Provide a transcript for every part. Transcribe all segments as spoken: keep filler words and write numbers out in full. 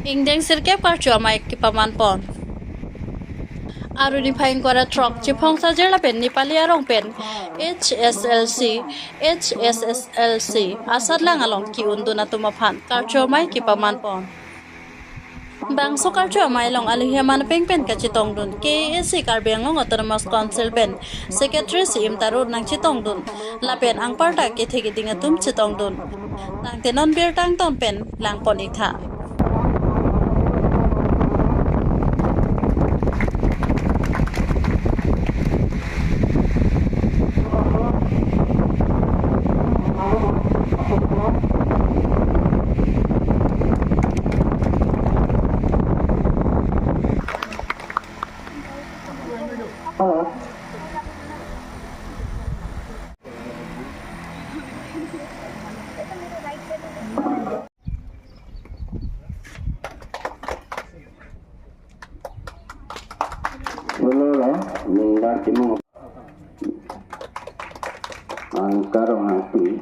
Ingdeng sirkep karcho amei kepaman pon. Arni phai ingkoi ra throk Chiphong Sajir lapen Nepali arong pen H S L C, H S S L C asatlang along ki-undun atum aphan karcho amei kepaman pon. Bangso karcho amei along alohi aman peng pen kachetongdun K A A C Karbi Anglong Autonomous Council pen Secretary Siim Tarun nangchetongdun lapen anparta kethe keding atum chetongdun. Tangte non birta angton pen langpon-iktha. Dolo lo, ninggar kimung. Angkar hati.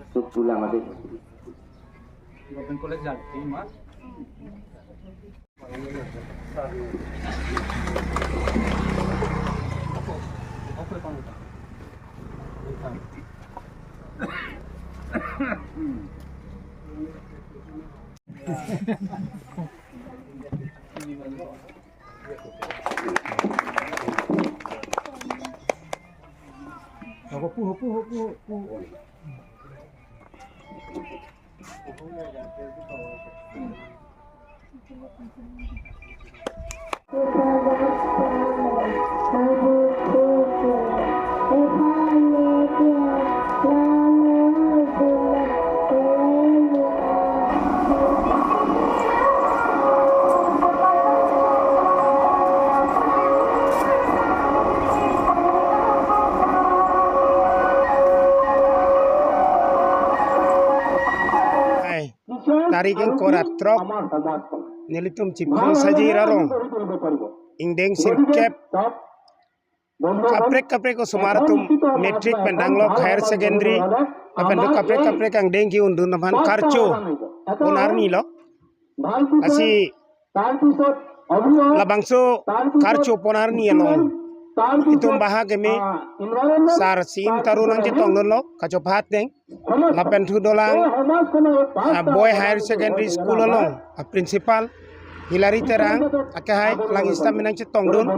Supulang ade. Hai. Tarik ingkoi ra throk, nelitum Chiphong Sajir arong, ingdeng sirkep, kaprek kaprek osomar atum, matric pen danglok, higher secondary, lapen do kaprek kaprek angdeng ke-undun aphan karcho pon arni lo. Lasi labangso karcho pon arni along itum bahag keme sar Siim Tarun nangchetongdunlo kachopha ateng. Lapen thu dolang, ah, Boy Higher Secondary School along, ah, principal Hilary Terang, akehai, alang sitame nangchetongdun.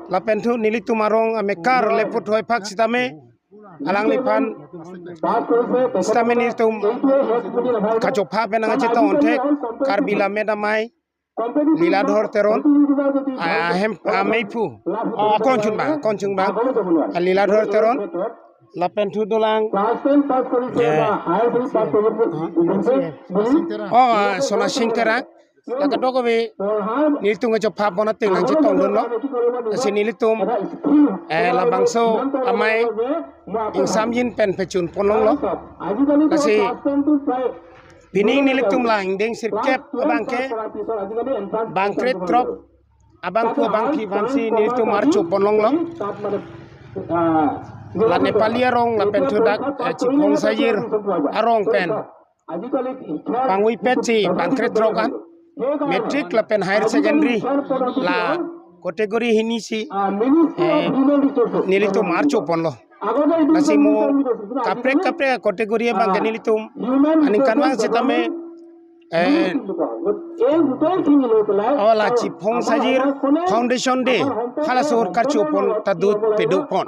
Lapen thu nelitum arong amekar Leputhoi Phak sitame, alangliphan sitame nelitum kachopha pen nangchetong thek, Karbi Lammet Amei, Liladhor Teron, ah, ahem, ah, ameiphu. Oh, akon chunbang, akon chunbang. Ah, Liladhor Teron. Lapen thu dolang. Eh. Oh, ah, Sonasing Terang. La kadokave nelitum kachopha pon ateng nangchetongdunlo. Lasi nelitum, eh, labangso amei ingsamjin pen pachun ponlonglo. Lasi pining nelitum la ingdeng sirkep abangke bangkre throk abangphu abangphi aphansi nelitum archo ponlonglo. La Nepali arong lapen thudak, eh, Chiphong Sajir arong pen pangvepet si bangkre throk an matric lapen higher secondary la category hini si, eh, nelitum archo ponlo. Lasi mo kaprek kaprek category abangke nelitum aningkanvang sitame, eh, oh, la Chiphong Sajir Foundation Day halaso karcho pon ta dut pedo pon.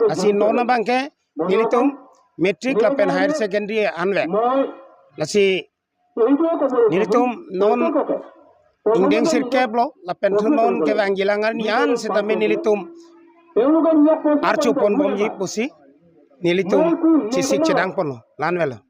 Lasi non abangke nelitum matric lapen higher secondary anve. Lasi nelitum non ingdeng sirkep lo, lapen thu non kevang jilang arni an sitame nelitum archo ponbomji pusi nelitum chesik chedang ponlo, la-an avelo.